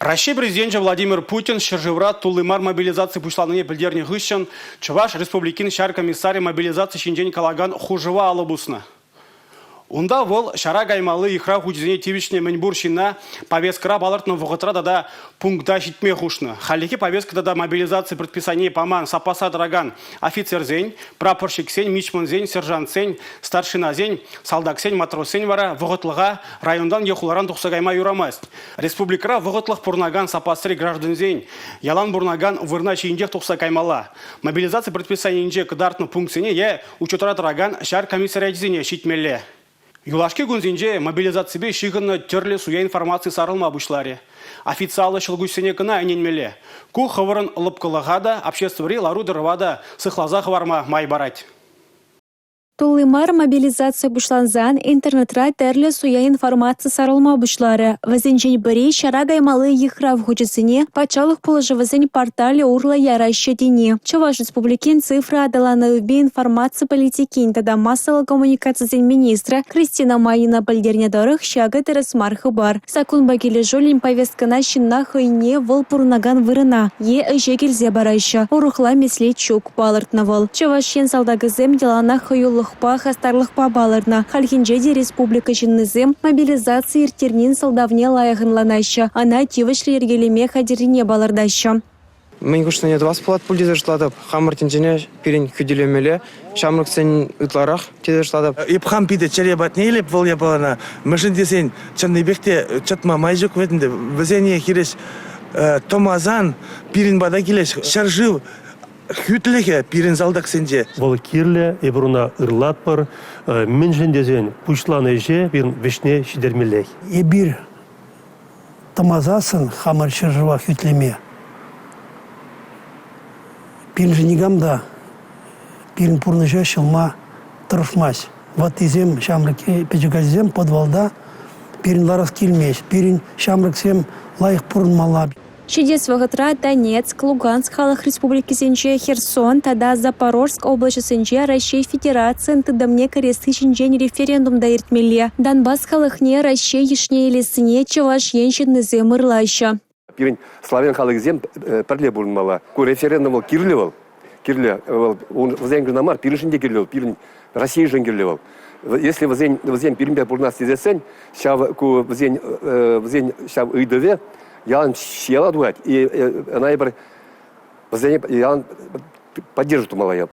Раҫҫей Президенчӗ Владимир Путин ҫӗршывра тулли мар мобилизаци пуҫланнине пӗлтернӗ хыҫҫӑн Чӑваш Республикин ҫар комиссарӗ мобилизаци ҫинчен калакан хушӑва алӑ пуснӑ. Унта вӑл ҫара каймалли йыхрав хучӗсене тивӗҫнӗ мӗнпур ҫынна повесткӑра палӑртнӑ вӑхӑтра тата пункта ҫитме хушнӑ. Хальлӗхе повестка тата мобилизаци предписанине паман саппасра тӑракан офицерсен, прапорщиксен, мичмансен, сержантсен, старшинасен, салтаксен, матроссен вара вӑхӑтлӑха районтан е хуларан тухса кайма юрамасть. Республикӑра вӑхӑтлӑх пурӑнакан саппасри граждансен ялан пурӑнакан вырӑна ҫийӗнчех тухса каймалла. Мобилизаци предписанийӗнче кӑтартнӑ пунктсене е учетра тӑракан ҫар комиссариачӗсене ҫитмелле. Юлашки кунсенче мобилизаципе ҫыхӑннӑ тӗрлӗ суя информаци сарӑлма пуҫларӗ. Официаллӑ ҫӑлкуҫсене кӑна ӗненмелле. Ку хӑвӑрӑн лӑпкӑлӑха та, обществӑри лару-тӑрӑва та сыхласа хӑварма май парать. Тулли мар мобилизаци пуҫлансан интернетра тӗрлӗ суя информаци сарӑлма пуҫларӗ. Вӗсенчен пӗри ҫара каймалли йыхрав хучӗсене патшалӑх пулӑшӑвӗсен порталӗ урлӑ яраҫҫӗ тени. Чӑваш Республикин цифра аталанӑвӗпе информаци политикин тата массӑллӑ коммуникацисен министрӗ Кристина Майнина пӗлтернӗ тӑрӑх, ҫакӑ тӗрӗс мар хыпар. Саккунпа килӗшӳллӗн повесткӑна ҫынна хӑйне вӑл пурӑнакан вырӑна е ӗҫе килсе параҫҫӗ. Урӑхла меслет ҫук. Палӑртнӑ вӑл. Чӑваш Ен салтакӗсем яланах хӑюлӑхпа, хастарлӑхпа палӑрнӑ. Хальхинче те республика ҫыннисем мобилизаци ирттернин сӑлтавне лайӑх ӑнланаҫҫӗ, ӑна тивӗҫлӗ йӗркелеме хатӗррине палӑртаҫҫӗ. Мӗн хушнине тӑвас пулать пуль тесе шутлатӑп. Хамӑр тӗнчене пирӗн хӳтӗлемелле, ҫамрӑксен ытларах тесе шутлатӑп. Эп хам питӗ чӗре патне илеп вӑл япалана. Мӗншӗн тесен чӑннипех те чӑтма май ҫук вӗт ӗнтӗ. Вӗсене хирӗҫ тӑмасан пирӗн пата килӗҫ. Ҫӗршыв хӳтлӗхӗ пирӗн салтаксенче. Вӑл кирлӗ, эпир ӑна ырлатпӑр. Мӗншӗн тесен пуҫланӑ ӗҫе пирӗн вӗҫне ҫитермеллех. Эпир тӑмасассӑн хамӑр ҫӗршыва хӳтлеме пирӗншӗн никам та пирӗн пурнӑҫа ҫӑлма тӑрӑшмасть. Ваттисем, ҫамрӑк пӗчӗк ачасем подвалта пирӗн ларас килмест. Пирӗн ҫамрӑксем лайӑх пурӑнмалла. Ҫитес вӑхӑтра Донецк, Луганск халӑх республикисенче, Херсон тата Запорожск облаҫӗсенче Раҫҫей Федерацийӗн тытӑмне кӗресси ҫинчен референдум та иртмелле. Донбасс халӑхне Раҫҫей йышне илессине Чӑваш Ен ҫыннисем ырлаҫҫӗ. Пирӗн славян халӑхӗсем пӗрле пурӑнмалла. Ку референдум вӑл кирлӗ вӑл. Кирлӗ вӑл. Вӗсен кӑна мар, пирӗншӗн те кирлӗ вӑл, пирӗн Российӑшӑн кирлӗ вӑл. Если вӗсен, вӗсем пирӗнпе пурӑнас тесессӗн, ҫав ку вӗсен, вӗсен ҫав ыйтӑвӗ ялан яла тухать. И ӑна эпир вӗсене ялан поддерживать тумалла.